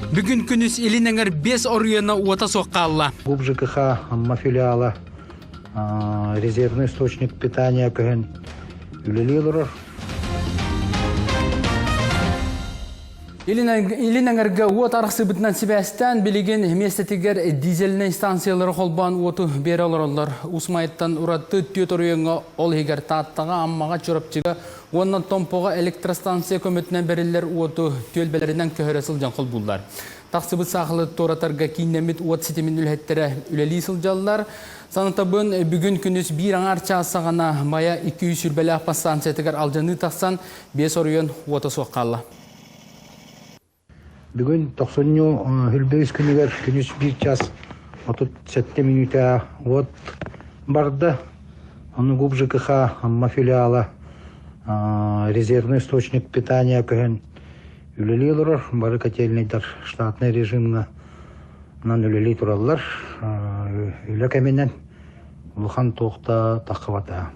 Бүгүн күнүс Илин эҥэр 5 оройуона уота суох хаалла. ГУП ЖКХ Амма филиала резервный источник питания көһөн үлэлии олорор. Илин эҥэргэ уот арахсыбытынан сибээстээн билигин миэстэтигэр дизельнэй станциялары холбоон уоту биэрэ олороллор. Усмайыттан ураты түөрт оройуоҥҥа, ол иһигэр Тааттаҕа, Аммаҕа, Чурапчыга уонна Томпоҕо электростанция көмөтүнэн бэриллэр уоту түөлбэлэринэн көһөрө сылдьан холбууллар. Тахсыбыт саахалы туоратарга кииннэммит уот ситимин үлэһиттэрэ үлэлии сылдьаллар. Санатабын, бүгүн күнүс биир аҥаар чаас саҕана Майа 200 подстанциятыгар алдьаныы тахсан, биэс оройуон уота суох хаалла. Бүгүн тохсунньу үрдүс күнүгэр күнүс биир час 37 мүнүүтэ уот барда. Ону ГУП ЖКХ Амма филиала резервный источник питания көһөн үлэлии олорор. Бары котельнайдар штатный режимҥа үлэлии тураллар. Үлэ кэминэн улахан туох да таххыбата.